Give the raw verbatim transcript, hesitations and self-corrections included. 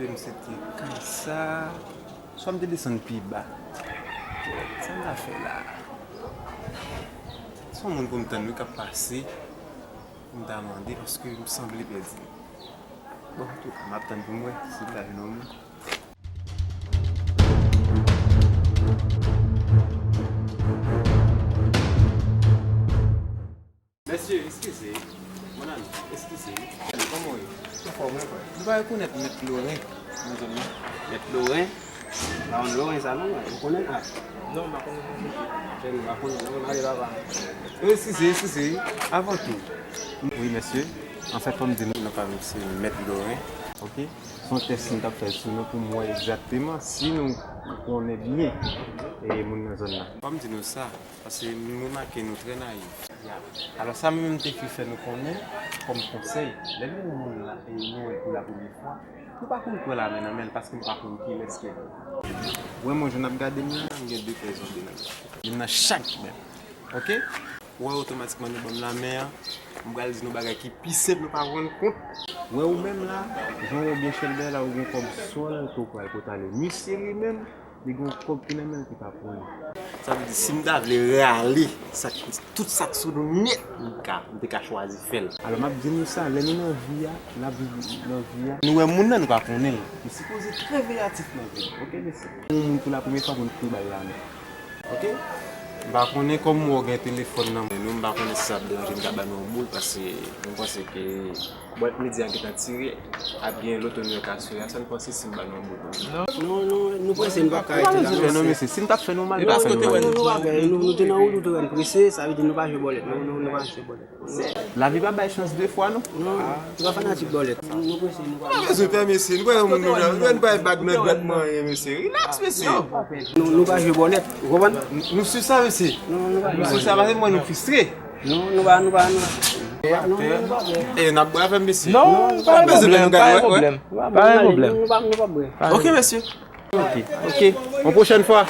M se te konsa. Swa m te desann pi ba. Sa m ta fè la? Se yon moun pou m tann wi k ap pase pou m ta mande paske m sanble pèdi. Bon, antouka, m ap tann pou m wè si m ta jwenn yon moun. Mesye, eskize, mon ami, eskize. Kòman w ye? Anfòm wi frè. Nou pa rekonèt Mèt Loren nan zòn nan. Mèt Loren? Pa konn Loren sa non, mwen. Ou konnen l? Non, m pa konnen non. Frè m pa konnen non, mwen ale papa. Eskize, eskize. Avan tou, wi mesye, anfèt fò m di nou, non pa m se Mèt Loren. Ok? Se yon tès m t ap fè sou nou pou m wè egzakteman si nou konnen byen e moun nan zòn nan. Fò m di nou sa, paske m remake nou trè nayif. Ya. Alò sa mwen menm m te fè nou konnen kòm konsèy, lè nou wè yon moun la e nou wè l pou la premye fwa, nou pa konn pran lanmen nan men l paske nou pa konn kilès ke l ye. Wè mwen jan n ap gade m la, m gen de pè zonbi nan men. Youn nan chak men. Ok? Wè otomatikman nou ban m lanmen an, m pral di nou bagay ki pi senp nou pa rann kont. Wè ou menm la, jan w wè w byen chèlbè la, ou gen kòb sòl ke w pral pote ale. Misye li menm, li gen yon kòb ki nan men l ki pa pou li. Sa vle di si m ta vle rale sa k, tout sa k sou nou nèt, m ka, m te ka chwazi fè l. Alò m ap di nou sa, lè nou nan vi a, n ap viv nan vi a. Nou wè moun nan, nou pa konnen l. Nou sipoze trè veyatif nan vi n, ok mesye? Yon moun pou la premye fwa pou n pran bal la non. Ok? M pa konnen kòm ou gen telefòn nan men nou, m pa konnen si sa ap deranje m ta ba nou yon boul, paske m panse ke bwat midi a gentan tire, ap gen loto nou yo ka asire a, sa n panse si m ba nou yon boul? Non, non, nou prese, nou p ap ka rete la. Non, mesye, si m t ap fè nou mal, m pa fè nou mal. Non, nou pa fè, nou, nou te nan wout, nou te wè n prese, sa vle di nou pa jwe bòlèt, non, nou, nou pa jwe bòlèt. Lavi pa bay chans de fwa non. Non, nou pa fanatik bòlèt. Nou prese, nou pa. Nou pa bezwen pè mesye, nou pa yon moun nou pa bay bag nan dwèt mwen anyen mesye. Rilaks mesye. Nou, nou pa jwe bòlèt, ou konprann? Nou sou sa mesye. Nou, nou pa jwe bòlèt. Nou sou sa paske mwen nou fristre. Nou, nou pa, nou pa, nou pa. E n ap bwè avè m mesye. Non, pa gen pwoblèm, pa gen pwoblèm. Pa gen pwoblèm. Nou pa, nou pa bwè. Ok mesye. Ok, ok. Yon pwochèn fwa.